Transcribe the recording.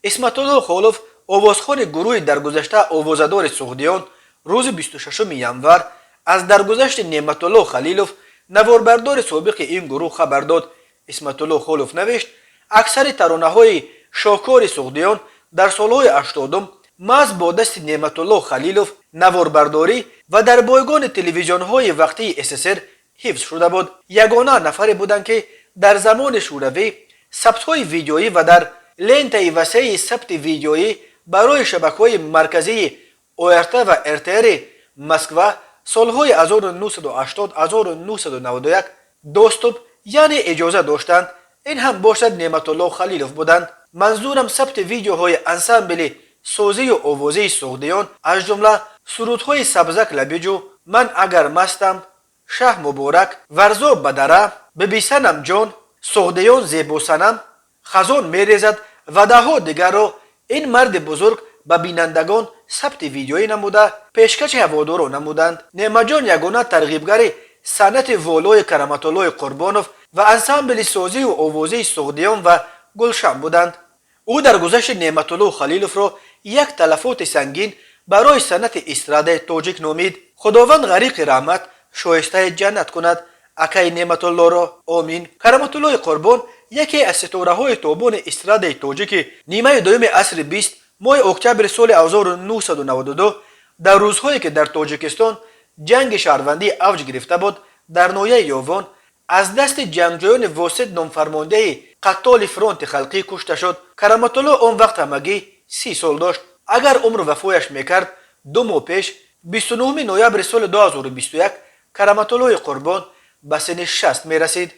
Исматулло Холов, овозхони гурӯҳи дар гузашта овозадори Суғдиён, рӯзи 26 январ аз даргузашти Неъматулло Халилов, наворбардори собиқи ин гурӯҳ, хабар дод. Исматулло Холов навишт: «Аксари таронаҳои шоҳкори Суғдиён дар солҳои 80-ум маҳз бо дасти Неъматулло Халилов наворбардорӣ ва дар бойгони телевизионҳои вақтии СССР ҳифз шуда буд. Ягона нафаре буданд, ки дар замони Шӯравӣ сабтҳои видеоӣ ва дар лентаи васеи сабти видеоӣ барои шабакаҳои марказии ОРТ ва РТРи Москва солҳои 1980-1991 доступ, яъне иҷоза доштанд, ин ҳам бошад Неъматулло Халилов буданд. Манзурам сабти видеоҳои ансамбли созию овозии Суғдиён, аз ҷумла сурудҳои «Сабзак лабиҷӯ», «Ман агар мастам», «Шаҳ муборак», «Варзоб ба дара», «Бибисанам ҷон», «Суғдиён зебосанам», «Хазон мерезад» ва даҳҳо дигарро ин марди бузург ба бинандагон сабти видеоӣ намуда, пешкаши ҳаводорон намуданд. Неъматҷон ягона тарғибгари санъати волои Караматуллои Қурбонов ва ансамбли созию овозии Суғдиён ва Гулшан буданд». Ӯ даргузашти Неъматулло Халиловро як талафоти сангин барои санъати эстрадаи тоҷик номид. «Худованд ғариқи раҳмат, шоистаи ҷаннат кунад акаи Неъматуллоро, омин». Караматуллои Қурбон, яке аз ситораҳои тобони эстрадаи тоҷики нимаи дуюми асри 20, моҳи октябри соли 1992, дар рӯзҳое ки дар Тоҷикистон ҷанги шаҳрвандӣ авҷ гирифта буд, дар ноҳияи Ёвон аз дасти ҷангҷӯёни восит ном фармондеҳи қаттоли фронти халқӣ кушта шуд. Караматулло он вақт ҳамагӣ 30 сол дошт. Агар умр вафояш мекард, 2 моҳ пеш, 29 ноябри соли 2021, Караматуллои Қурбон ба синни 60 мерасид.